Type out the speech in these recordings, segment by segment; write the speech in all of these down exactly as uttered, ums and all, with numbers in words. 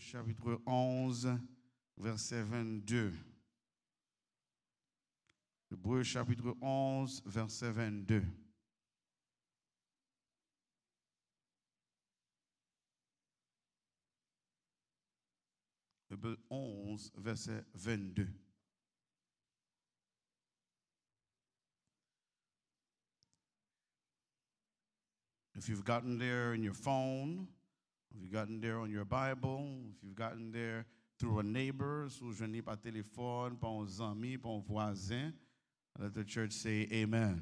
Chapitre onze, verset vingt-deux. Hébreux chapitre onze, verset vingt-deux. Hébreux onze, verset vingt-deux. If you've gotten there in your phone, if you've gotten there on your Bible, if you've gotten there through a neighbor, si w jwenn li pa telefòn, pa yon zanmi, pa yon vwazen, let the church say amen.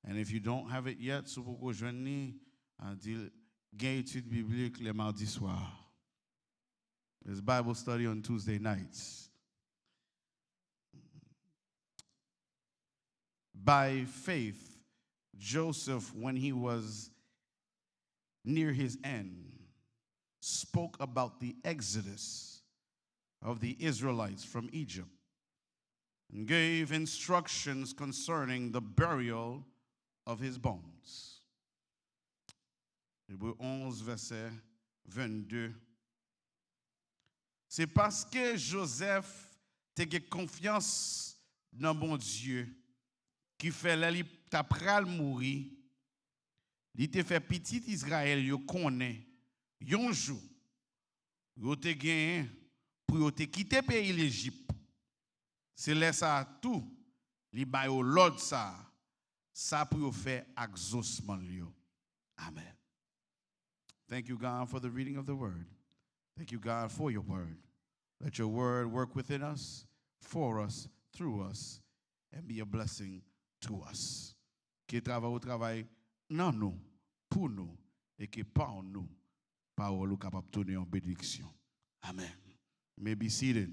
And if you don't have it yet, si w poko jwenn li, ah, di l, gen etid biblik lè madi swa. There's Bible study on Tuesday nights. By faith, Joseph, when he was near his end, spoke about the exodus of the Israelites from Egypt and gave instructions concerning the burial of his bones. Ebre onz, vèsè vennde. Se paske Jozèf te gen konfyans nan Bondye, ki fè lè li ta pral mouri, li te fè pitit Izrayèl yo konnen yon jou yo te genyen pou yo te kite peyi Lejip. Se lè sa a tou li ba yo lòd sa a, sa pou yo fè ak zosmann yo. Amen. Thank you, God, for the reading of the word. Thank you, God, for your word. Let your word work within us, for us, through us, and be a blessing to us. Ke travay ou travay nan nou, pou nou, e ke pa nou, pawòl ou kapab tounen yon benediksyon. Amen. You may be seated.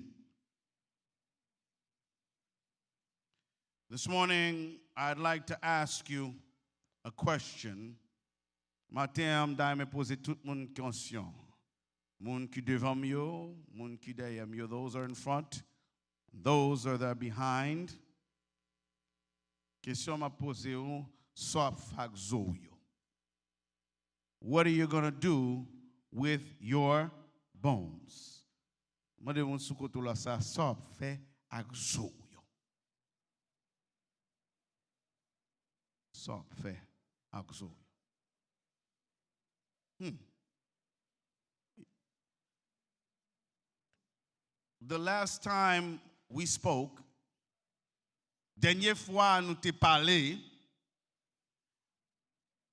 This morning, I'd like to ask you a question. Maten an, m ta renmen poze tout moun kesyon. Moun ki devan m yo, moun ki dèyè m yo, those are in front, those are that are behind. Kesyon m ap poze ou, sa w ap fè ak zo w yo? What are you gonna do with your bones? Mande moun sou kote w la sa, sa w ap fè ak zo w yo? Sa w ap fè ak zo w yo? Hmm. The last time we spoke, dènye fwa nou te pale,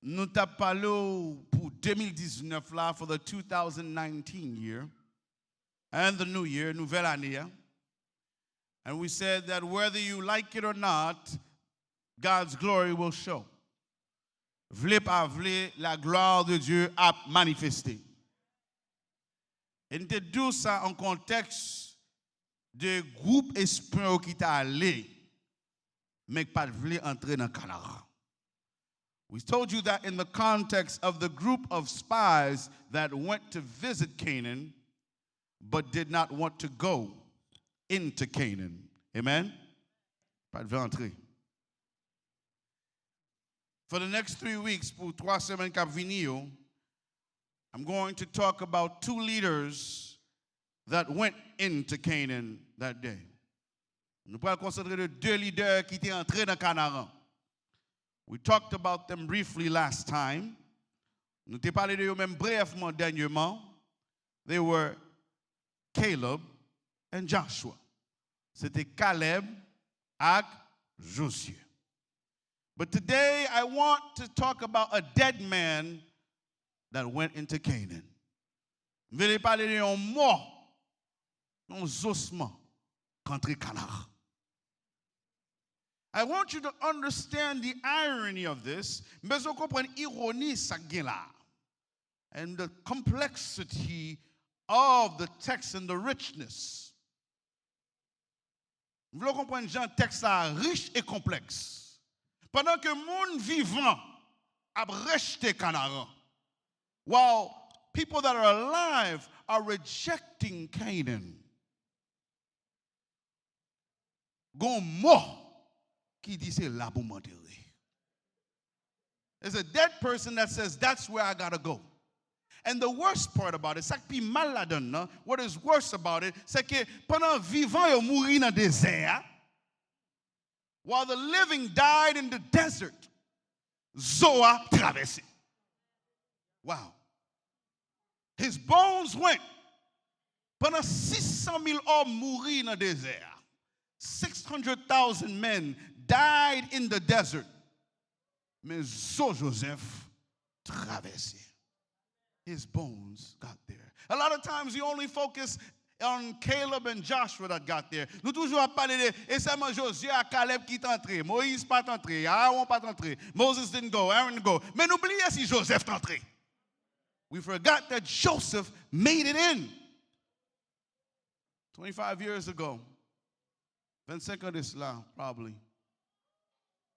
nou t ap pale w pou de mil diznèf la, for the two thousand nineteen year, and the new year, nouvèl ane a. And we said that whether you like it or not, God's glory will show. Vle pa vle, la gloire de Dieu ap manifeste. E n te di w sa an kontèks de gwoup espyon yo ki t ale, men k pa t vle antre nan Kanaran. We told you that in the context of the group of spies that went to visit Canaan, but did not want to go into Canaan. Amen? Pa t vle antre. For the next three weeks, pou twa semèn k ap vini yo, I'm going to talk about two leaders that went into Canaan that day. Nou pral konsantre de de lidè ki te antre nan Kanaran. We talked about them briefly last time. Nou te pale de yo menm brèvman dènyèman. They were Caleb and Joshua. Se te Kalèb ak Jozye. But today I want to talk about a dead man that went into Canaan. M vle pale de yon mò, yon zosman k antre Kanaran. I want you to understand the irony of this. M bezwen w konprann ironi sa k gen la. And the complexity of the text and the richness. M vle w konprann jan tèks la rich e konplèks. Pandan ke moun vivan ap rejte Kanaran, while people that are alive are rejecting Canaan. Gon mò ki di se la pou m antere. There's a dead person that says, "That's where I gotta go." And the worst part about it, sa k pi mal ladan l nan, what is worse about it, se ke pandan vivan yo mouri nan dezè a, while the living died in the desert, zo a travèse. Wow. His bones went. Pandan sis san mil òm mouri nan dezè a, six hundred thousand men died in the desert. Men zo Joseph travèse. His bones got there. A lot of times we only focus on Caleb and Joshua that got there. Nou toujou ap pale de, e sèlman Jozye ak Kalèb ki t antre. Moyiz pa t antre, Arawon pa t antre. Moses didn't go, Aaron didn't go. Men nou bliye si Joseph t antre. We forgot that Joseph made it in. Twenty-five years ago, vennsenk an de sila, probably,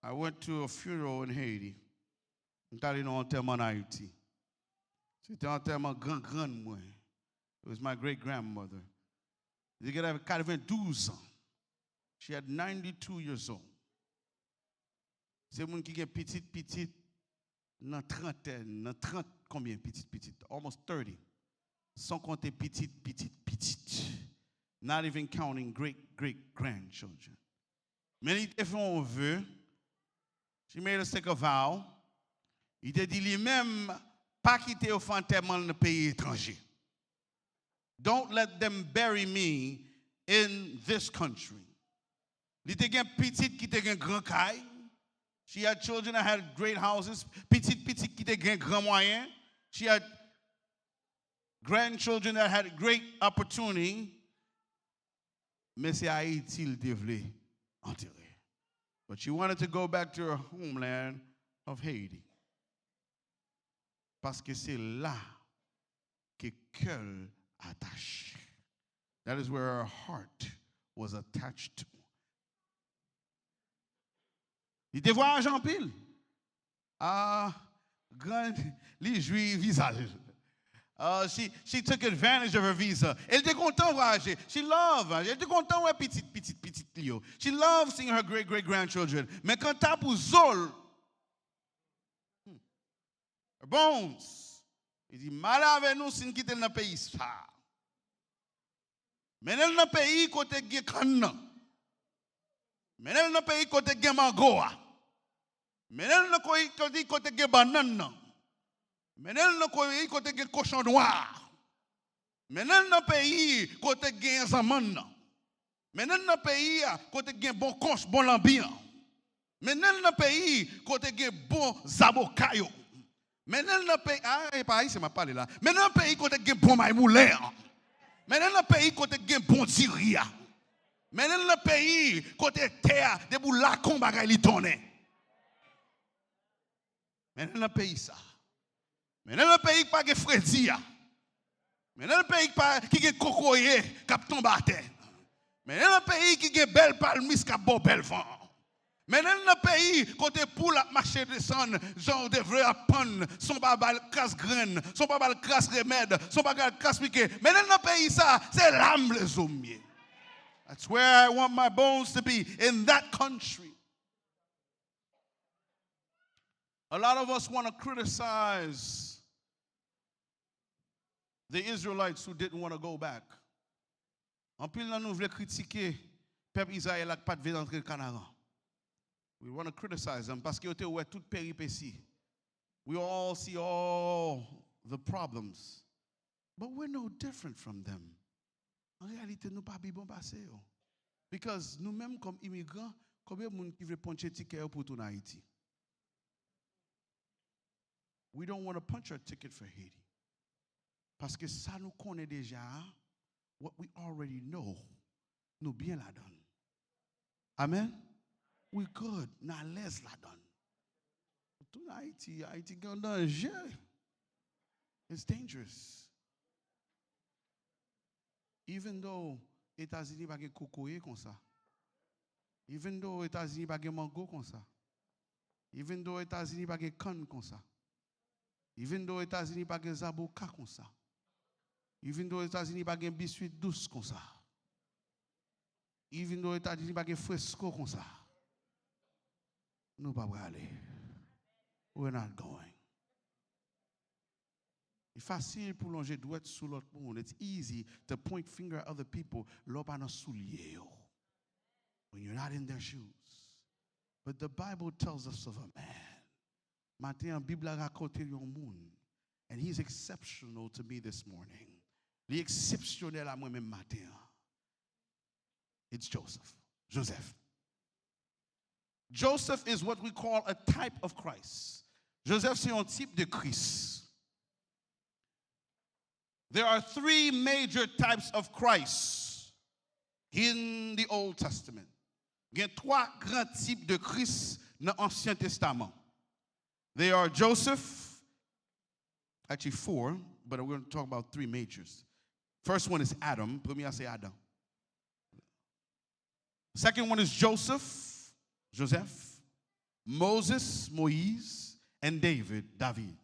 I went to a funeral in Haiti. M t ale nan antèman an Ayiti. Se te antèman gran grann mwen. It was my great grandmother. Li te gen katrevendouz an. She had ninety-two years old. Se moun ki gen pitit pitit nan trantèn, nan trant konbyen pitit pitit? Almost thirty. San konte pitit pitit pitit. Not even counting great great grandchildren. Men li te fè yon ve. She made us take a vow. Li te di li menm pa kite yo fè antèman l nan peyi etranje. Don't let them bury me in this country. Li te gen pitit ki te gen gran kay. She had children that had great houses. Pitit pitit ki te gen gran mwayen. She had grandchildren that had great opportunity. Men se Ayiti l te vle antere. But she wanted to go back to her homeland of Haiti. Paske se la ke kè l atache. That is where her heart was attached to. Li te vwayaje anpil. Ah, gran, li jwi viza l. Uh, she, she took advantage of her visa. El te kontan vwayaje. She loved, el te kontan wè pitit, pitit, pitit li yo. She loved seeing her great great grandchildren. Men kanta pou zo l, hmm, her bones, li di, m ale avè nou si n kite l nan peyi sa. Mennen l nan peyi kote gen kann nan. Mennen l nan peyi kote gen mango a. Mennen l nan koyi-, kote, kote gen bannann nan. Mennen l nan koyi kote gen kochon nwa a. Mennen l nan peyi kote gen zanmann nan. Mennen l nan peyi a kote gen bon konch, bon lanbi an. Mennen l nan peyi kote gen bon zaboka yo. Mennen l nan peyi, a, e pa ayisyen m ap pale la. Mennen l nan peyi kote gen bon maymoulen an. Mennen l nan peyi kote gen bon diri a. Mennen l nan peyi kote tè a, depi w lage yon bagay, li tonnen. Mennen l nan peyi sa. Mennen l nan peyi ki pa gen fredi a. Mennen l nan peyi ki pa, ki gen kokoye k ap tonbe atè. Mennen l nan peyi ki gen bèl palmis k ap ba w bèl van. Mennen l nan peyi kote poul ap mache desann, jan w te vle ap pann, san w pa ba l kras grenn, san w pa ba l kras remèd, san w pa ba l kras pike. Mennen l nan peyi sa, se la m vle zo m ye. That's where I want my bones to be, in that country. A lot of us want to criticize the Israelites who didn't want to go back. Anpil nan nou vle kritike pèp Izrayèl la k pa t vle antre Kanaran. We want to criticize them paske yo te wè tout peripesi. We all see all the problems. But we're no different from them. An reyalite, nou pa pi bon pase yo. Because nou menm kòm imigran, konbyen moun ki vle ponche tikè yo pou tounen Ayiti? We don't want to punch our ticket for Haiti. Paske sa nou konnen deja a, what we already know, nou byen ladan l. Amen? We good, n alèz ladan l. Tounen Ayiti, Ayiti gen danje. It's dangerous. Even though Etazini pa gen kokoye konsa. Even though Etazini pa gen mango konsa. Even though Etazini pa gen kann konsa. Even though Etazini pa gen zaboka konsa. Even though Etazini pa gen biswi dous konsa. Even though Etazini pa gen fresko konsa. Nou pa prale. We're not going. Li fasil pou lonje dwèt sou lòt moun. It's easy to point finger at other people lè w pa nan soulye yo. When you're not in their shoes. But the Bible tells us of a man. Maten an, Bib la rakonte yon moun. And he's exceptional to me this morning. Li eksepsyonèl a mwen menm maten an. It's Joseph. Joseph. Joseph is what we call a type of Christ. Joseph se yon tip de Kris. There are three major types of Christ in the Old Testament. Gen twa gran tip de Kris nan Ansyen Testaman. They are Joseph, actually four, but we're going to talk about three majors. First one is Adam. Premye a se Adan. Second one is Joseph, Joseph, Moses, Moïse, and David, David.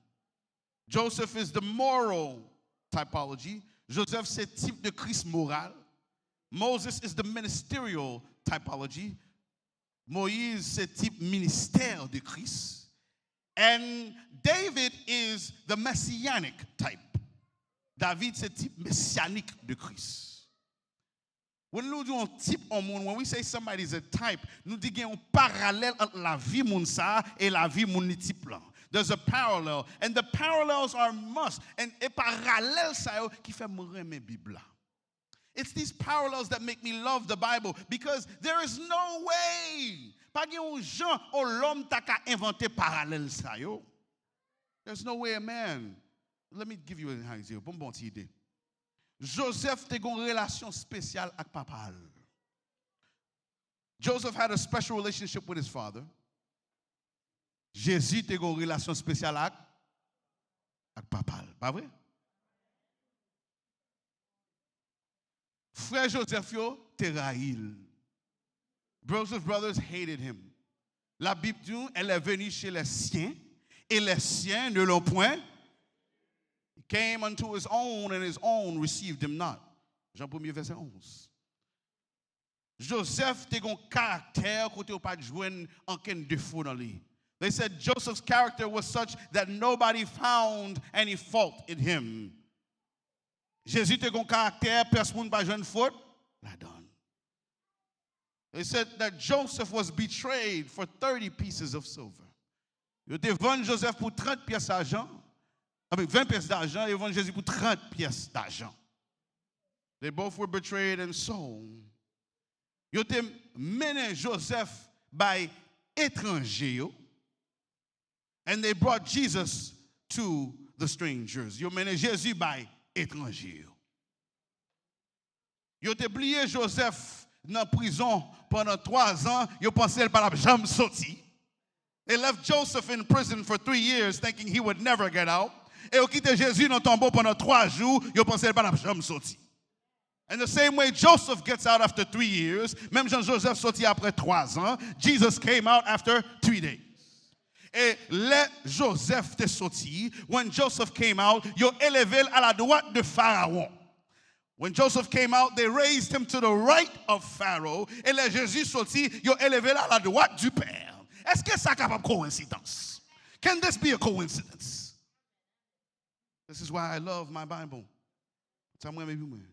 Joseph is the moral typology. Joseph se tip de Kris moral. Moses is the ministerial typology. Moïse se tip ministè de Kris. And David is the messianic type. David se tip mesyanik de Kris. When nou di yon tip yon moun, when we say somebody is a type, nou di gen yon paralèl ant lavi moun sa a e lavi moun li tip lan. There's a parallel, and the parallels are must. And e paralèl sa yo ki fè mwen renmen Bib la. It's these parallels that make me love the Bible, because there is no way, pa gen yon jan yon lòm ta ka envante paralèl sa yo. There's no way a man. Let me give you an idea. Bon, bon ti ide. Joseph te gen yon relasyon espesyal ak papa l. Joseph had a special relationship with his father. Jezi te gen yon relasyon espesyal ak, ak papa l. Pa vre? Frè Joseph yo te rayi l. Joseph's brothers hated him. Labib di nou, elle est venue chez les siens, et les siens ne l'ont point. He came unto his own, and his own received him not. Jan premye vèsè onz. Joseph te gen yon karaktè kote yo pa t jwenn ankenn defo nan li. They said Joseph's character was such that nobody found any fault in him. Jezi te gen yon karaktè, pèsonn pa jwenn fot ladan l. They said that Joseph was betrayed for thirty pieces of silver. Yo te vann Joseph pou trant pyès ajan, I mean, ven pyès dajan, yo vann Jezi pou trant pyès dajan. They both were betrayed and sold. Yo te mennen Joseph bay etranje yo. And they brought Jesus to the strangers. Yo mennen Jezi bay etranje yo. Yo te bliye Joseph nan prizon pandan twa zan, yo panse l pa t ap janm soti. They left Joseph in prison for three years thinking he would never get out. E yo kite Jezi nan tonbo pandan twa jou, yo panse l pa t ap janm soti. And the same way Joseph gets out after three years, menm jan Joseph soti apre twa zan, Jesus came out after three days. E lè Joseph te soti, when Joseph came out, yo eleve l à la droite de Pharaon. When Joseph came out, they raised him to the right of Pharaoh. E lè Jezi soti, yo eleve l à la droite du Père. Èske sa kapab kowensidans? Can this be a coincidence? This is why I love my Bible. Sa mwen renmen Bib mwen.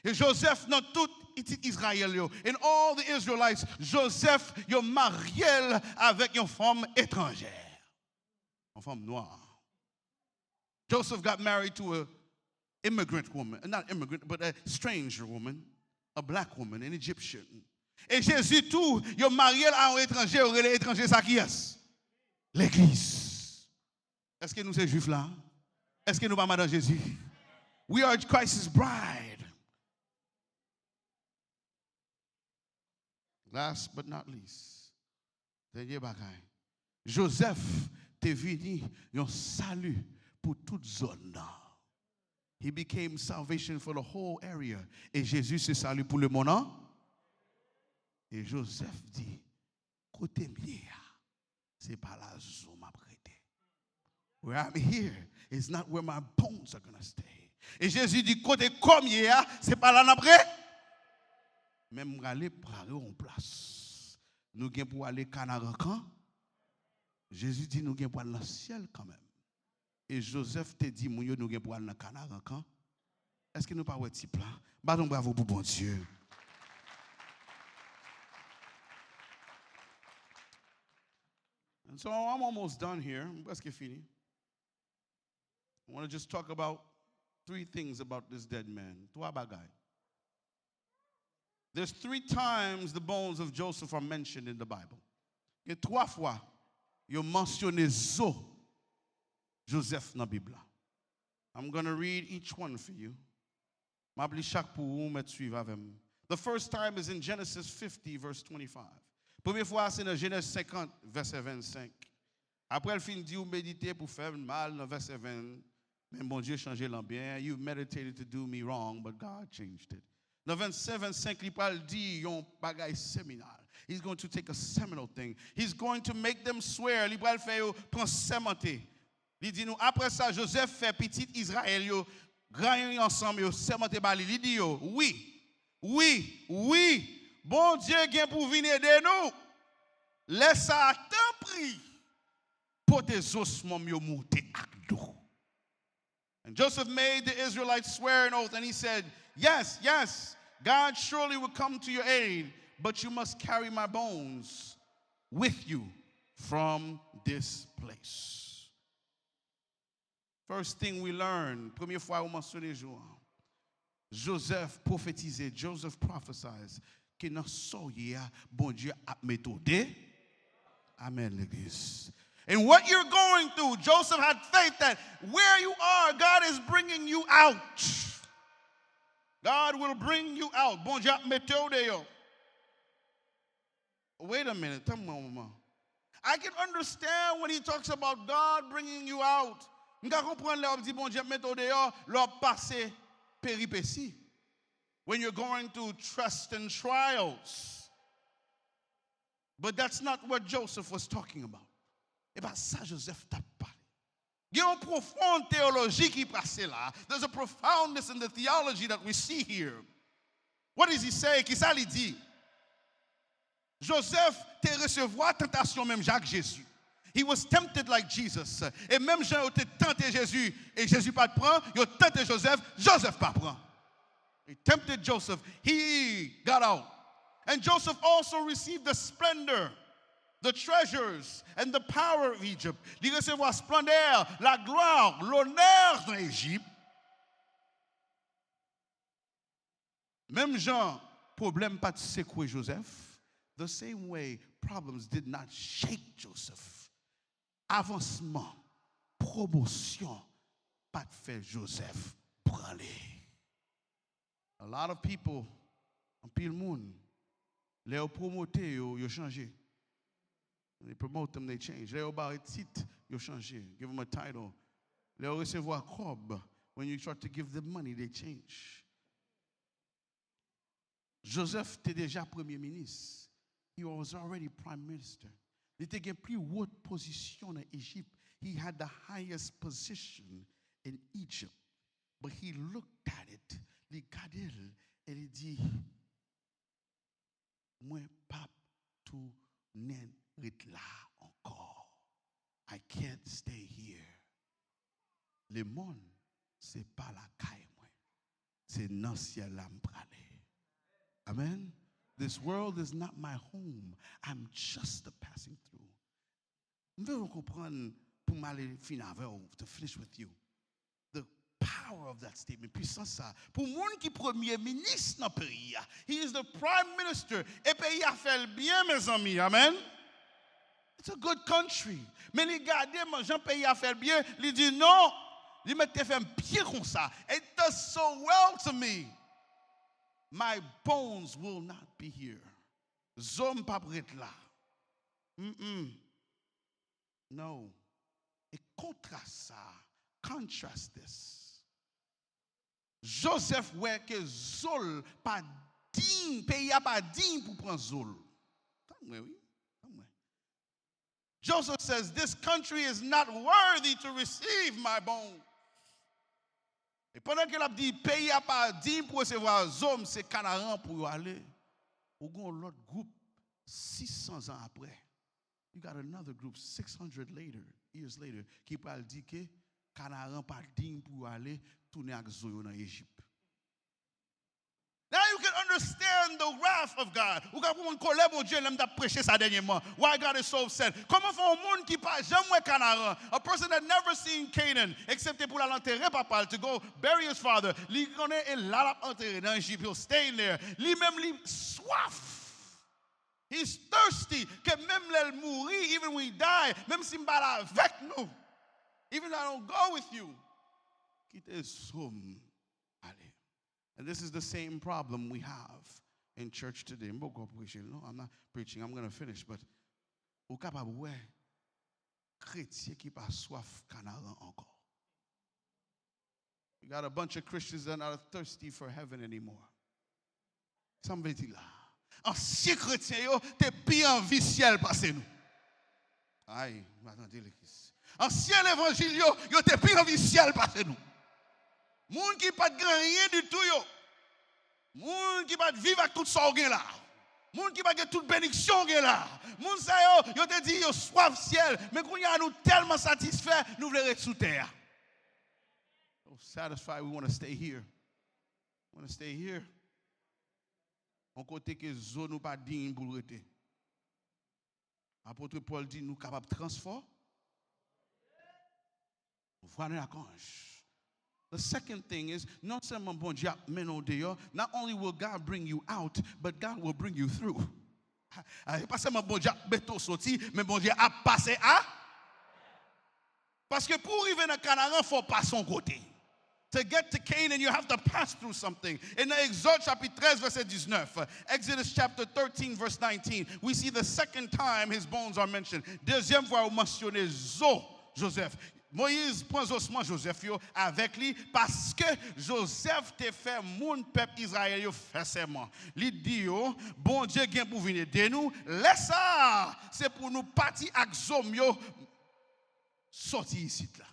E Joseph nan tout pitit Izrayèl yo, in all the Israelites, Joseph, yo marye l avèk yon fanm etranjè. Yon fanm nwa. Joseph got married to a immigrant woman, not immigrant, but a stranger woman, a black woman, an Egyptian. E Jezi tou, yo marye l a yon etranje, yo rele etranje sa kiyès? Legliz. Èske nou se Jwif la? Èske nou pa madan Jezi? We are Christ's bride. Last but not least, dènye bagay, Joseph te vini yon sali pou tout zòn nan. He became salvation for the whole area. E Jezi se sali pou lemonn an. E Joseph di, kote m ye a, se pa la zo m ap rete. Where I'm here is not where my bones are gonna stay. E Jezi di, kote kò m ye a, se pa la n ap rete. Men m prale prepare yon plas. Nou gen pou ale Kanaran kan? Jezi di nou gen pou al nan syèl kanmenm. E Jozèf te di moun yo, "Nou gen pou al nan Kanaran kan?" Èske nou pa wè tip la? Bat yon bravo pou Bondye. And so I'm almost done here. M prèske fini. I want to just talk about three things about this dead man. Twa bagay. There's three times the bones of Joseph are mentioned in the Bible. Gen twa fwa yo mansyone zo Jozèf nan Bib la. I'm going to read each one for you. M ap li chak pou ou, ou mèt swiv avè m. The first time is in Genesis fifty, verse twenty-five. Premye fwa a se nan Jenèz senkant, vèsè vennsenk. Apre l fin di w medite pou fè m mal nan vèsè ven, men Bondye chanje l an byen. "You meditated to do me wrong, but God changed it." Nan vennsenk, vennsenk, li pral di yon bagay seminal. He's going to take a seminal thing. He's going to make them swear. Li pral fè yo pran sèmante. Li di nou, apre sa, Jozèf fè pitit Izrayèl yo ranyon ansanm, yo sèmante ba li. Li di yo, "Wi, wi, wi, Bondye gen pou vin ede nou. Lè sa a, tanpri, pote zosmòm yo moute ak dlo." And Joseph made the Israelites swear an oath, and he said, "Yes, yes, God surely will come to your aid, but you must carry my bones with you from this place." First thing we learn, premye fwa yo mansyone jou an. Joseph pwofetize, Joseph prophesies, ke nan sa w ye a, Bondye ap mete w de. Amen, legliz. And what you're going through, Joseph had faith that where you are, God is bringing you out. God will bring you out. Bondye ap mete w deyò. Wait a minute, tann mwen yon moman. I can understand when he talks about God bringing you out. M ka konprann lè w ap di Bondye ap mete w deyò, lè w ap pase peripesi. When you're going through tests and trials. But that's not what Joseph was talking about. E pa sa Joseph t ap pale. Gen yon pwofon teyoloji ki pase la. There's a profoundness in the theology that we see here. What does he say? Kisa li di? Joseph te resevwa tantasyon menm jan ak Jezi. He was tempted like Jesus. E menm jan yo te tante Jezi, e Jezi pa t pran, yo tante Joseph, Joseph pa pran. They tempted Joseph. He got out. And Joseph also received the splendor, the treasures, and the power of Egypt. Li resevwa splendè, laglwa, lonè nan Ejip. Menm jan pwoblèm pa t sekwe Joseph, the same way problems did not shake Joseph. Avansman, pwomosyon pa t fè Joseph branle. A lot of people, anpil moun, lè yo pwomote yo, yo chanje. They promote them, they change. Lè yo ba yo tit, yo chanje. Give them a title. Lè yo resevwa kòb, when you start to give them money, they change. Joseph te deja premye minis. He was already prime minister. Li te gen pi wot pozisyon nan Ejip. He had the highest position in Egypt. But he looked at it, li gade l, e li di, "Mwen p ap tounen ret la ankò. I can't stay here. Lemonn, se pa lakay mwen. Se nan syèl la m prale." Amen. This world is not my home. I'm just a passing through. M vle w konprann pou m ale fin avè w, to finish with you. The power of that statement, pwisans sa. Pou moun ki premye minis nan peyi a, he is the prime minister, e peyi a fè l byen, mezanmi, amen. It's a good country. Men li gade man, jan peyi a fè l byen, li di non. Li mèt te fè m byen konsa. It does so well to me. My bones will not be here. Zo m p ap ret la. Mm-mm. No. E kontras sa, contrast this. Joseph wè ke zo l pa diy, peyi a pa diy pou pran zo l. Tann mwen, wi. Tann mwen. Joseph says, "This country is not worthy to receive my bones." E pandan ke l ap di, "Peyi a pa diy pou resevwa zo m, se Kanaran pou yo ale." Ou gen yon lòt gwoup, sis san zan apre. You got another group six hundred later, years later, ki pral di ke Kanaran pa diy pou yo ale tounen ak zo yo nan Ejip. Now you can understand the wrath of God. Ou ka konprann kòlè Bondye lè m t ap preche sa dènyèman. Why God is so upset. Kòman fè yon moun ki pa janm wè Kanaran, a person that never seen Canaan, eksepte pou l al antere papa l, to go bury his father, li konnen e la l ap antere nan Ejip, he'll stay in there. Li menm li swaf. He's thirsty. Ke menm lè l mouri, even when he die, menm si m pa la avèk nou, even if I don't go with you, kite zo m ale. And this is the same problem we have in church today. M poko preche, no, I'm not preaching, I'm gonna finish, but ou kapab wè kretyen ki pa swaf Kanaran ankò. You got a bunch of Christians that are not thirsty for heaven anymore. Sa m vle di la. Ansyen kretyen yo te pi anvi syèl pase nou. Ay, m pa tande legliz. Ansyen levanjil yo, yo te pi anvi syèl pase nou. Moun ki pa t gen anyen ditou yo. Moun ki pa t viv ak tout sa w gen la. Moun ki pa t gen tout benediksyon w gen la. Moun sa yo, yo te di yo swaf syèl. Men kounye a nou tèlman satisfè, nou vle ret sou tè a. So satisfied, we want to stay here. We want to stay here. Yon kote ke zo nou pa diy pou l rete. Apot Pòl di nou kapab transfò. Vwala, akonj. The second thing is, non sèlman Bondye ap mennen w deyò, not only will God bring you out, but God will bring you through. Ah, e pa sèlman Bondye ap mete w soti, men Bondye ap pase a. Paske pou w rive nan Kanaran, fò w pase yon kote. To get to Canaan, you have to pass through something. In Exode chapitre treize, verset dix-neuf, Exodus chapter thirteen, verse nineteen, we see the second time his bones are mentioned. Dezyèm fwa yo mansyone zo Joseph. Moyiz pran zosman Joseph yo avèk li, paske Joseph te fè moun pèp Izrayèl yo fè sèman. Li di yo, Bondye gen pou vin ede nou. Lè sa a, se pou nou pati ak zo m yo soti isit la.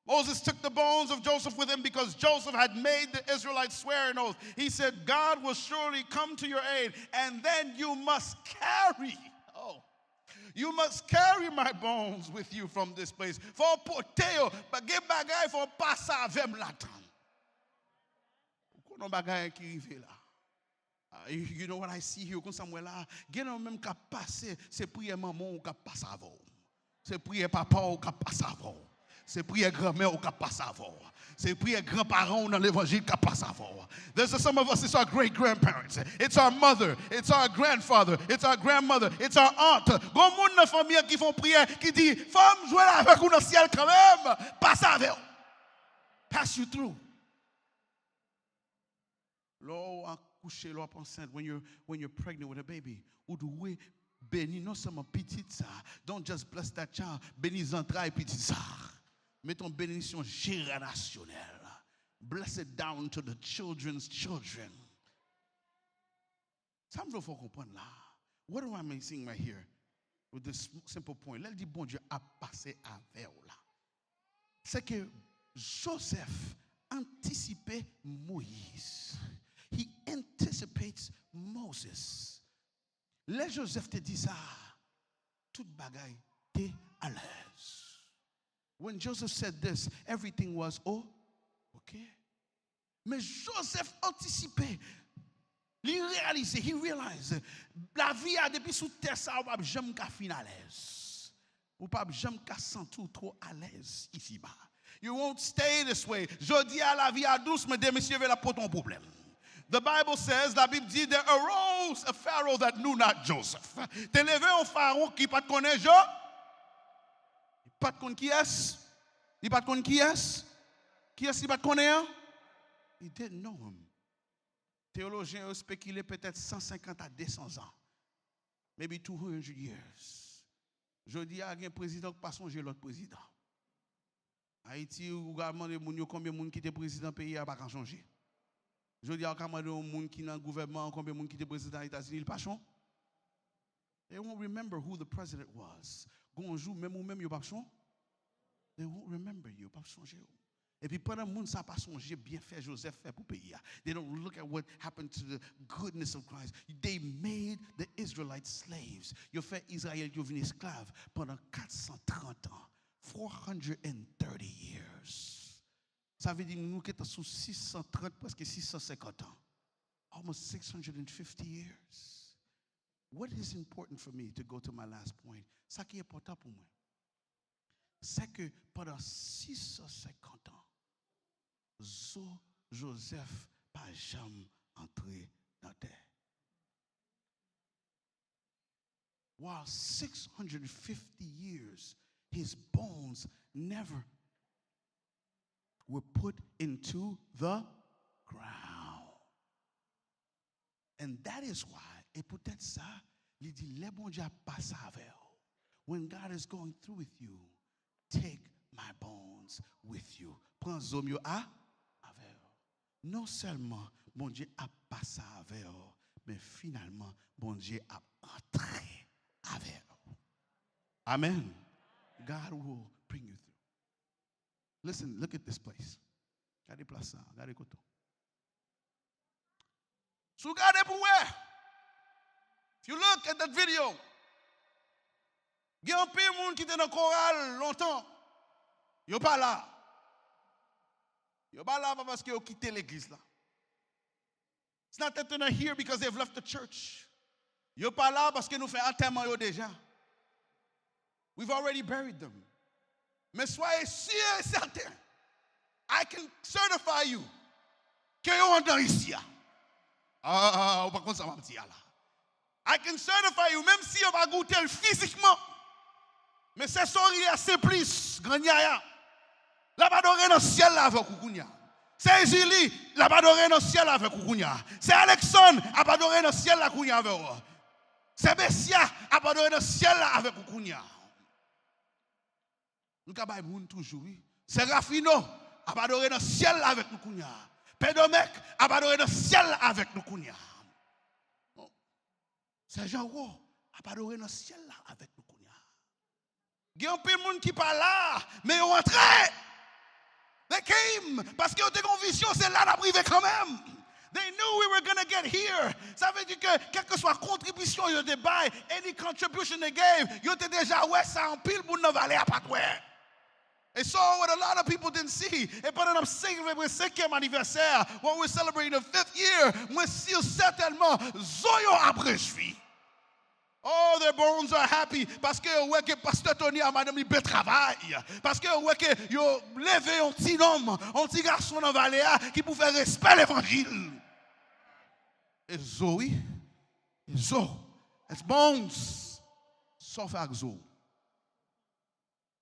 Moses took the bones of Joseph with him because Joseph had made the Israelites swear an oath. He said, God will surely come to your aid, and then you must carry, oh, you must carry my bones with you from this place. Fò w pote yo, gen bagay fò w pase avè m ladan. Ou konnen bagay ki rive la. Ah, you, you know what I see here? Ou konn sa m wè la? Gen nan yo menm k ap pase, se priyè manman w k ap pase avè w. Se priyè papa w k ap pase avè w. Se priyè granmè w k ap pase avè w. Se priyè granparan w nan levanjil k ap pase avè w. There's some of us, it's our great grandparents. It's our mother. It's our grandfather. It's our grandmother. It's our aunt. Gon moun nan fanmi an ki fè yon priyè, ki di, fò m jwenn avèk ou nan syèl kanmenm. Pase avè w. Pass you through. Lè w akouche, lè w ap ansent, when you're, when you're pregnant with a baby, ou dwe beni non sèlman pitit sa, don't just bless that child, beni zantray pitit sa. Mete yon benediksyon jenerasyonèl. Bless it down to the children's children. Sa m vle w fè w konprann la. What am I missing right here with this simple point? Lè l di Bondye ap pase avè w la, se ke Joseph antisipe Moyiz. He anticipates Moses. Lè Joseph te di sa, tout bagay te alèz. When Joseph said this, everything was o-, okay. Men Joseph antisipe. Li reyalize, he realize, lavi a depi sou tè sa a, ou p ap janm ka fin alèz. Ou p ap janm ka santi w twò alèz isiba. You won't stay this way. Jodi a, lavi a dous, men demen si Dye vle, l ap pote yon pwoblèm. The Bible says, Labib di, there arose a Pharaoh that knew not Joseph. Te leve yon farawon ki pa t konnen Jo-, li pa t konn kiyès, li pa t konn kiyès, kiyès li pa t konnen an? He didn't know him. Teyolojyen yo espekile petèt san senkant a de san zan. Maybe two hundred years. Jodi a, gen prezidan ki pa sonje lòt prezidan. Ayiti, ou ka mande moun yo konbyen moun ki te prezidan peyi a, pa ka sonje. Jodi a, ou ka mande yon moun ki nan gouvènman an konbyen moun ki te prezidan Etazini, li pa chon-, they won't remember who the president was. Gon jou, menm ou menm, yo p ap chon-, they won't remember you, yo p ap sonje w. Epi pandan moun sa pa sonje byenfè Joseph fè pou peyi a, they don't look at what happened to the goodness of Christ. They made the Israelites slaves. Yo fè Izrayèl yo vin esklav pandan kat san trant an. Four hundred and thirty years. Sa vle di nou gentan sou sis san trant, prèske sis san senkant an. Almost six hundred and fifty years. What is important for me to go to my last point? Sa ki enpòtan pou mwen, se ke pandan sis san senkant an, zo Joseph pa janm antre nan tè. While six hundred fifty years, his bones never were put into the ground. And that is why, e poutèt sa, li di, lè Bondye ap pase avè w, when God is going through with you, take my bones with you. Pran zo m yo a, avè w. Non sèlman Bondye ap pase avè w, men finalman, Bondye ap antre avè w. Amen. God will bring you through. Listen, look at this place. Gade plas sa, gade kote w. Si w gade pou wè, if you look at that video, gen anpil moun ki te nan koral lontan, yo pa la. Yo pa la pa paske yo kite legliz la. It's not that they're not here because they've left the church. Yo pa la paske nou fè antèman yo deja. We've already buried them. Men soyez sûr et certain, I can certify you ke yo andan isi a. Ah, ou pa konn sa m ap di a la. I can certify you, menm si yo pa goute l fizikman. Men se Soria, Senplis, Grannyaya. L ap adore nan syèl la avèk ou kounye a. Se Ezili, l ap adore nan syèl la avèk ou kounye a. Se Alèksann ap adore nan syèl la kounye a avè w. Se Mesya ap adore nan syèl la avèk ou kounye a. Nou ka bay moun toujou, wi. Serafino ap adore nan syèl la avèk nou kounye a. Pè Domèk ap adore nan syèl la avèk nou kounye a. Sèjan Wo ap adore nan syèl la avèk nou kounye a. Gen anpil moun ki pa la, men yo antre. They came, paske yo te gen yon vizyon, se la n ap rive kanmenm. They knew we were gonna get here. Sa vle di ke, kèlkeswa kontribisyon yo te bay, any contribution they gave, yo te deja wè sa anpil moun nan vale a pa t wè. And so what a lot of people didn't see, e pandan n ap selebre senkyèm anivèsè, when we're celebrating the fifth year, mwen si sètènman, zo yo ap rejwi. Oh, their bones are happy. Paske yo wè ke Pastè Tony a madanm li byen travay. Paske yo wè ke yo leve yon ti nonm, yon ti gason nan vale a ki pou fè respè levanjil. E zo, wi. E zo. It's bones. Sa w fè ak zo w?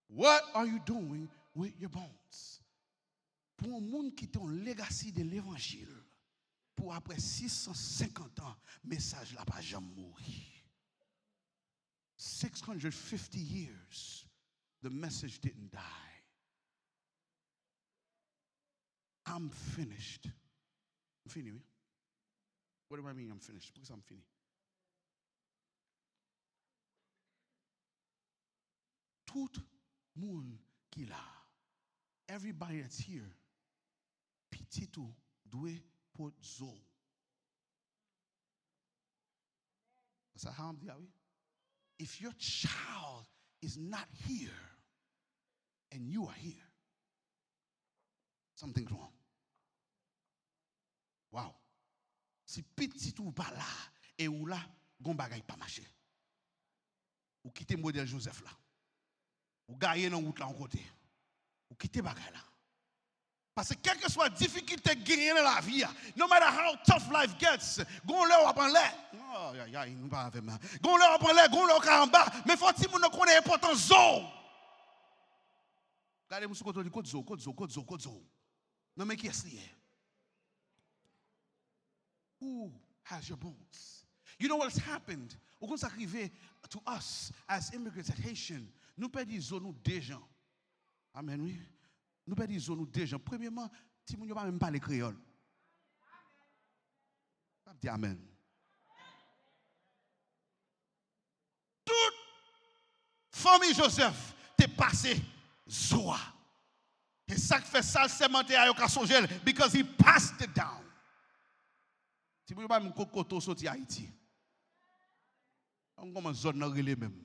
What are you doing with your bones? Pou yon moun kite yon legacy de levanjil, pou apre sis san senkant an, mesaj la pa janm mouri. Six hundred fifty years, the message didn't die. I'm finished. M fini, wi. What do I mean I'm finished? Poukisa m fini? Tout moun ki la, everybody that's here, pitit ou dwe pot zo. Sa sa m ap di a, wi. If your child is not here and you are here, something's wrong. Wow. Si pitit ou pa la e ou la, gon bagay pa mache. Ou kite modèl Joseph la. Ou gaye nan wout la yon kote. Ou kite bagay la. Paske kèlkeswa difikilte k genyen nan lavi a, no matter how tough life gets, gon lè w ap anlè. Ay, ay, ay, nou pa avè m. Gon lè w ap anlè, gon lè w ka anba, men fò timoun nan konnen enpòtans zo w. Gade moun sou kote w, di, kot zo, kot zo, kot zo, kot zo. Nan men kiyès li ye? Who has your bones? You know what's happened? Ou konn sa k rive to us as immigrants, as Haitian? Nou pèdi zo nou de jan. Amen, wi. Nou pèdi zo nou de jan. Premyeman, timoun yo pa menm pale kreyòl. P ap di amen. Tout fanmi Joseph te pase zo a. E sa k fè sa l sèmante a yo ka sonje l, because he passed it down. Timoun yo pa menm kote w soti Ayiti. An kòman zòn nan rele menm?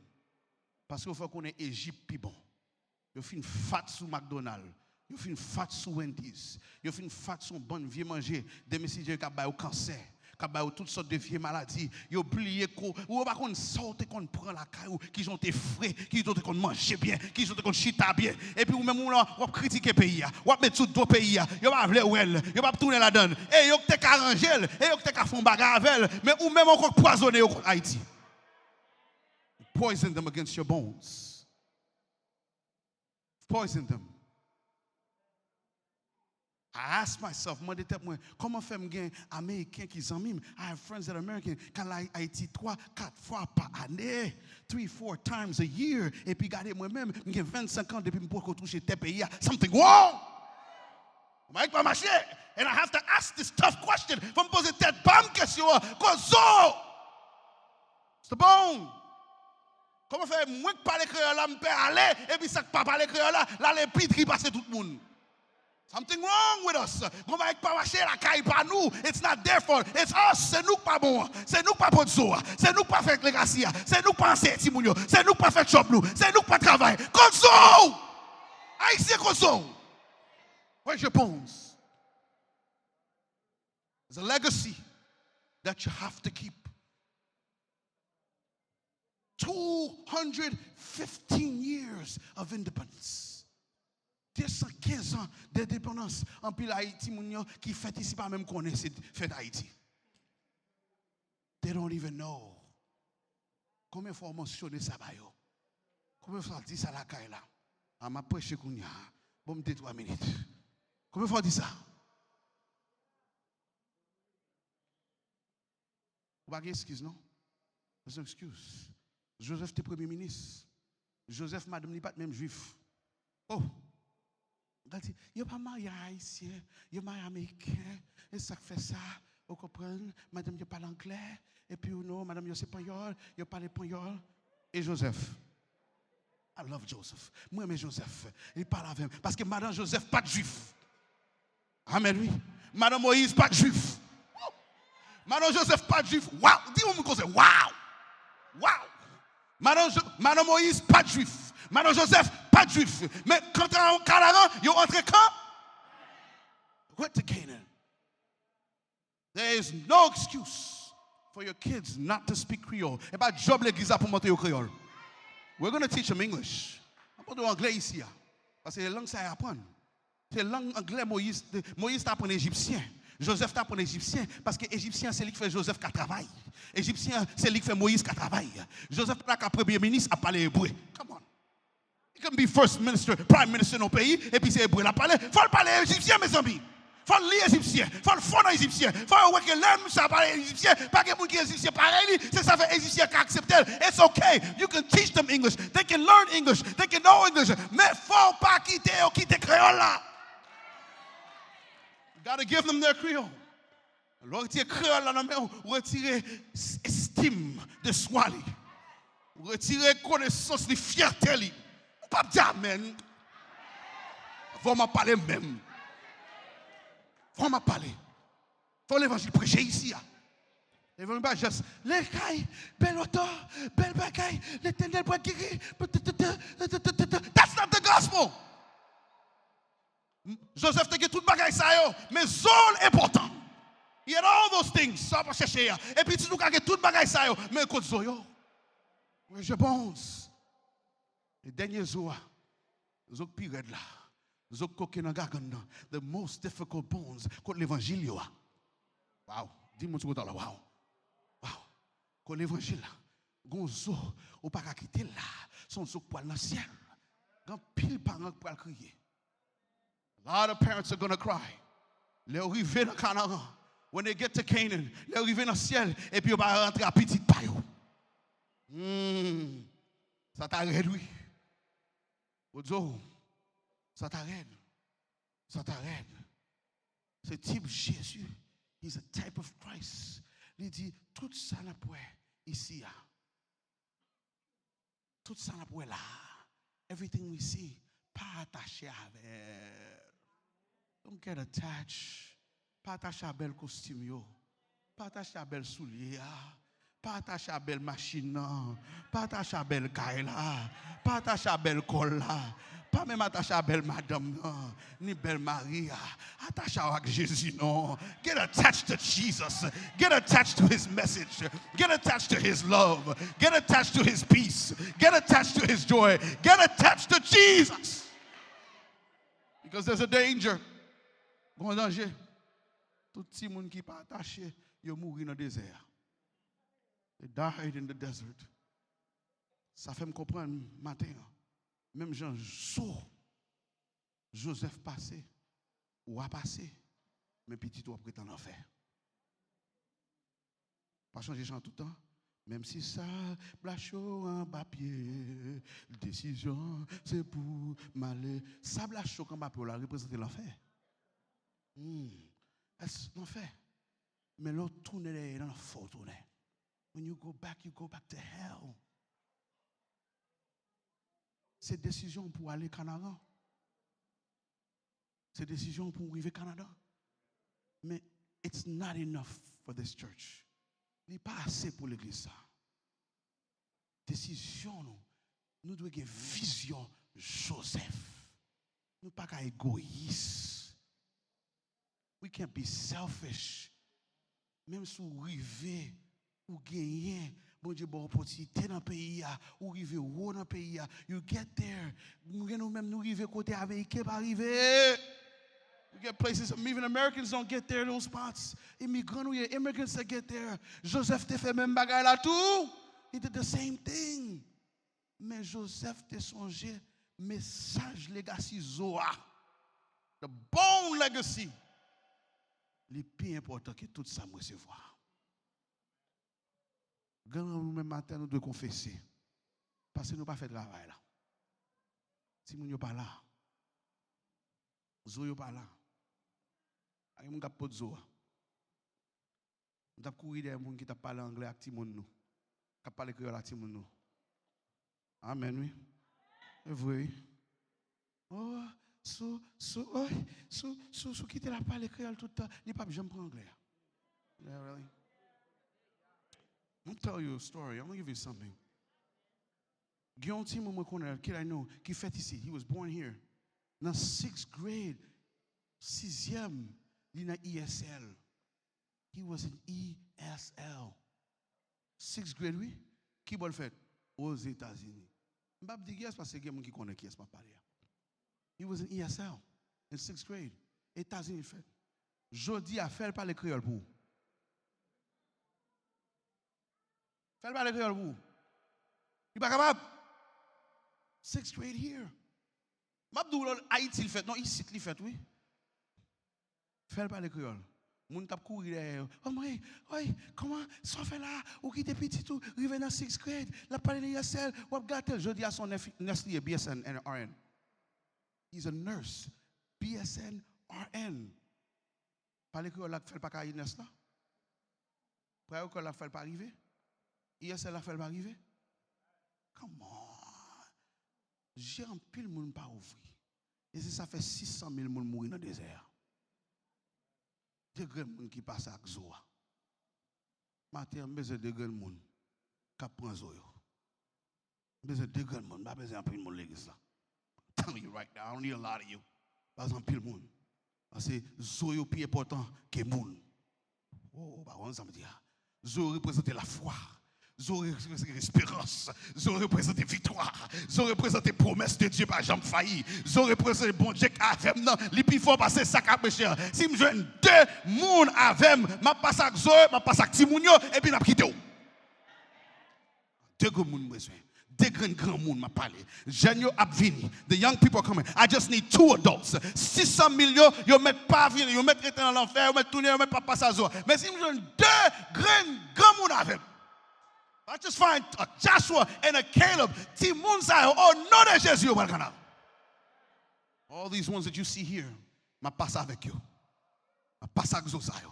Paske yo fè konnen Ejip pi bon. Yo fin fat sou McDonald. Yo fin fat sou Wendy's. Yo fin fat sou yon bann vye manje. Demen si Dye k ap ba yo kansè, k ap ba yo tout sòt de vye maladi. Yo bliye ko, ou yo pa konn sa w te konn pran lakay ou, kijan w te fre, kijan w te konn manje byen, kijan w te konn chita byen. Epi ou menm ou la, w ap kritike peyi a, w ap met sou do peyi a. Yo pa vle wè l, yo p ap tounen ladan l. E yo k te ka ranje l, e yo k te ka fè yon bagay avè l. Men ou menm ankò k pwazone yo kont Ayiti. Poison them against your bones. Poison them. I ask myself, mande tèt mwen, kòman fè m gen Ameriken ki zanmi m? I have friends that are American, k al Ay- Ayiti twa, kat fwa pa ane, three, four times a year, epi gade mwen menm, m gen vennsenk an depi m poko touche tè peyi a. Something wrong! Bagay pa mache. And I have to ask this tough question. Fò m poze tèt pa m kesyon an. Kozo! Stop on! Kòman fè mwen k pale kreyòl la, m pè ale, epi sa k pa pale kreyòl la, l ale pi tri pase tout moun? Something wrong with us. Gon bagay k pa mache lakay pa nou. It's not their fault. It's us. Se nou k pa bon an. Se nou k pa pot zo a. Se nou k pa fè legacy a. Se nou k pa anseye timoun yo. Se nou k pa fè djòb nou. Se nou k pa travay. Kozo! Ayisyen kozo! Where's your bones? There's a legacy that you have to keep. Two hundred fifteen years of independence. De san kenz an de depandans. Anpil Ayiti moun yo ki fèt isi pa menm konnen se fèt Ayiti. They don't even know. Konbyen fwa w mansyone sa ba yo? Konbyen fwa w di sa lakay la? A, m ap preche kounye a. Ban m de twa minit. Konbyen fwa w di sa? Ou pa gen eskiz, non? There's no excuse. Joseph te premye minis. Joseph, madanm li pa t menm jwif. Oh! Gade, yo pa marye a Ayisyen, yo marye Ameriken. E sa k fè sa, ou konprann? Madanm yo pale anglè, epi ou non, madanm yo se panyòl, yo pale panyòl. E Joseph? I love Joseph. Mwen renmen Joseph. Li pale avè m. Paske madanm Joseph pa t jwif. Amèn, wi. Madan Moyiz pa t jwif. Madan Joseph pa t jwif. Waw! Di yon moun konsa, waw! Waw! Madan Jo- Madan Moyiz pa t jwif. Madan Joseph pa t jwif. Men kanta yon kanaran, yo antre kan? Went to Canaan. There is no excuse for your kids not to speak Creole. E pa djòb legliz la pou montre yo kreyòl. We're gonna teach them English. N ap montre yo anglè isi a. Paske se lang sa y aprann. Se lang anglè Moyiz. Moyiz t aprann ejipsyen. Joseph t aprann ejipsyen. Paske ejipsyen se li k fè Joseph ka travay. Ejipsyen se li k fè Moyiz ka travay. Joseph pa ta ka premye minis ap pale ebre. Come on. He can be first minister, prime minister nan peyi, epi se ebre l ap pale. Fò l pale ejipsyen, mezanmi. Fò l li ejipsyen. Fò l fò nan ejipsyen. Fò yo wè ke lè misye ap pale ejipsyen, pa gen moun ki ejipsyen parèy li. Se sa fè ejipsyen ka aksepte l. It's okay. You can teach them English. They can learn English. They can know English. Men fò w pa kite yo kite kreyòl la. You gotta give them their Creole. Lè w retire kreyòl la nan men w, ou retire s- estime de soi li. Ou retire konesans li, fyète li. Ou p ap di amèn. Fò m ap pale menm. Fò m ap pale. Fò levanjil preche isi a. Levanjil pa jis, le kay, bèl oto, bèl bagay, Letènèl pral geri. That's not the gospel. Joseph te gen tout bagay sa yo, men zo l enpòtan. He had all those things, sa w ap chèche a. Epi ti nou ka gen tout bagay sa yo, men kot zo yo? Where's your bones? E dènye zo a, zo k pi rèd la, zo k koke nan gagann nan, the most difficult bones, kot levanjil yo a? Waw, di moun sou kote w la, waw. Waw, kot levanjil la, gon zo ou pa ka kite l la, se yon zo k pral nan syèl. Gen anpil paran k pral kriye. A lot of parents are gonna cry. Lè yo rive nan Kanaran, when they get to Canaan, lè yo rive nan syèl, epi yo pa rantre a pitit pa yo. Hmm. Sa ta rèd, wi. Odzo, sa ta rèd. Sa ta rèd. Se tip Jezi. He's a type of Christ. Li di, tout sa n ap wè isi a, tout sa n ap wè la a, everything we see, pa atache avè l. Don't get attached. Pa atache a bèl kostim yo. Pa atache a bèl soulye a. Pa atache a bèl machin nan. Pa atache a bèl kay la. Pa atache a bèl kò l la. Pa menm atache a bèl madanm nan, ni bèl mari a. Atache w ak Jezi non. Get attached to Jesus. Get attached to his message. Get attached to his love. Get attached to his peace. Get attached to his joy. Get attached to Jesus. Because there's a danger. Gon danje. Tout timoun ki pa atache, yo mouri nan dezè a. They died in the desert. Sa fè m konprann maten an. Menm jan zo Joseph pase, w a pase, men pitit ou ap ret an lanfè. Pa chanje chan tout tan. Menm si sab lacho anba pye, desizyon se pou m ale. Sab lacho k anba pye w la reprezante lanfè. Hmm. Èske lanfè? Men lè w tounen dèyè, nan lanfè w tounen. When you go back, you go back to hell. Se desizyon pou w ale Kanaran. Se desizyon pou w rive Kanada. Men it's not enough for this church. Li pa ase pou legliz sa. Desizyon nou, nou dwe gen vizyon Joseph. Nou pa ka egoyis. We can't be selfish. Menm si w rive, ou genyen, Bondye ba w opòtinite nan peyi a, ou rive wo nan peyi a, you get there. Nou gen nou menm, nou rive kote Ameriken pa rive. You get places, even Americans don't get there, those spots. Imigran nou ye, immigrants that get there. Joseph te fè menm bagay la tou. He did the same thing. Men Joseph te sonje mesaj legasi zo a. The bone legacy. Li pi enpòtan ke tout sa m resevwa. Granmoun, nou menm maten, nou dwe konfese. Paske nou pa fè travay la. Timoun yo pa la. Zo yo pa la. Pa gen moun k ap pot zo a. M t ap kouri dèyè moun ki t ap pale anglè ak timoun nou, k ap pale kreyòl ak timoun nou. Amèn, wi. E vre, wi. Oh, sou, sou, oh, sou, sou, sou kite l ap pale kreyòl tout tan, li p ap janm pran anglè a. Yeah, really? I'm gonna tell you a story. I'm gonna give you something. Gen yon timoun mwen konnen, kid I know, ki fèt isi. He was born here. Nan sixth grade, sizyèm, li nan E S L. He was in E S L. Sixth grade, wi. Ki bò l fèt? Ozetazini. M p ap di kiyès, paske gen moun ki konnen kiyès m ap pale a. He was in E S L, in sixth grade. Etazini l fèt. Jodi a, fè l pale kreyòl pou ou. Fè l pale kreyòl pou ou. Li pa kapab. Sixth grade here. M ap di w lò, Ayiti l fèt, non, isit li fèt, wi. Fè l pale kreyòl. Moun k ap kouri dèyè yo. Oh, mwen, oy, kòman, sa w fè la? Ou kite pitit ou rive nan sixth grade, l ap pale nan E S L, w ap gate l. Jodi a, se yon nès, nès li ye, B S N and R N. He's a nurse. B S N, R N. Pale kreyòl la k fè l pa ka nès la? Pale kreyòl la k fè l pa rive? E S L la fè l pa rive? Come on. Je anpil moun pa ouvri. E se sa fè sis san mil moun mouri nan dezè a. De grenn moun ki pase ak zo a. Maten an, m bezwen de grenn moun k ap pran zo yo. M bezwen de grenn moun, m pa bezwen anpil moun legliz la. I'm telling you right now, I don't need a lot of you. Pa bezwen anpil moun. Paske zo yo pi enpòtan ke moun. Oh, oh, pa konn sa m di a. Zo yo reprezante lafwa. Zo yo reprezante esperans. Zo yo reprezante viktwa. Zo yo reprezante pwomès de Dye pa janm fayi. Zo yo reprezante Bondye k avè m nan. Li pi fò pase sa k ap preche an. Si m jwenn de moun avè m, m ap pase ak zo yo, m ap pase ak timoun yo, epi n ap kite w. De grenn moun m bezwen. De grenn granmoun m ap pale. Jèn yo ap vini. The young people are coming. I just need two adults. Sis san mil yo, yo mèt pa vini, yo mèt rete nan lanfè, yo mèt tounen, yo mèt pa pase a zo. Men si m jwenn de grenn granmoun avè m. I just find a Joshua and a Caleb. Timoun sa yo, o non de Jezi, yo pral kanal. All these ones that you see here, m ap pase avèk yo. M ap pase ak zo sa yo.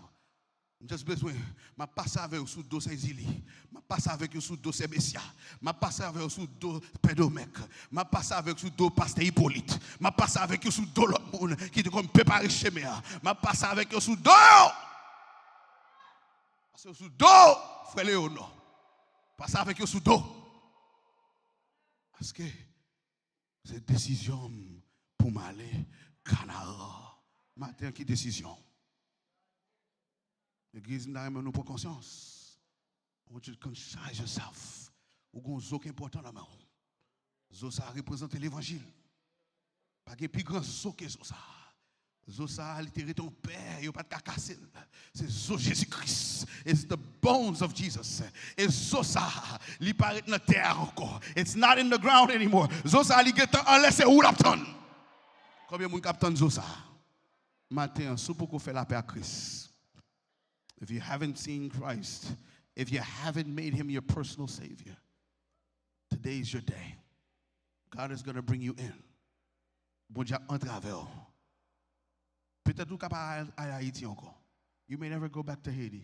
M just bezwen, m ap pase avè yo sou do Sèzili. M ap pase avèk yo sou do Sè Mesya. M ap pase avè yo sou do Pè Domèk. M ap pase avèk yo sou do Pastè Ipolit. M ap pase avèk yo sou do lòt moun ki te konn prepare chemen an. M ap pase avèk yo sou do yo. Pase yo sou do Frè Leonò. Pase avèk yo sou do. Paske se desizyon m pou m ale Kanaran. Maten an, ki desizyon? Legliz, m ta renmen nou pran konsyans. I want you to conscience yourself. Ou gon zo ki enpòtan nan men w. Zo sa a reprezante levanjil. Pa gen pi gran zo ke zo sa a. Zo sa a, li te rete yon pè, yo pa t ka kase l. Se zo Jezi Kris. It's the bones of Jesus. E zo sa a, li pa ret nan tè a ankò. It's not in the ground anymore. Zo sa a, li gentan anlè, se ou l ap tann. Konbyen moun k ap tann zo sa a? Maten an, si w poko fè lapè ak Kris, if you haven't seen Christ, if you haven't made him your personal savior, today is your day. God is gonna bring you in. Bondye ap antre avè w. Petèt ou ka pa al, al Ayiti ankò. You may never go back to Haiti.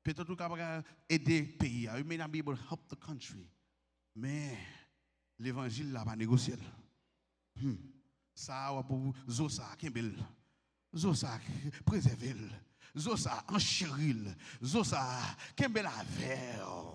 Petèt ou ka pa ede peyi a. You may not be able to help the country. Men levanjil la, pa negosye l. Hmm. Sa a, w ap, zo sa a, kenbe l. Zo sa a, prezève l. Zo sa a, ancheri l. Zo sa a, kenbe l avè w.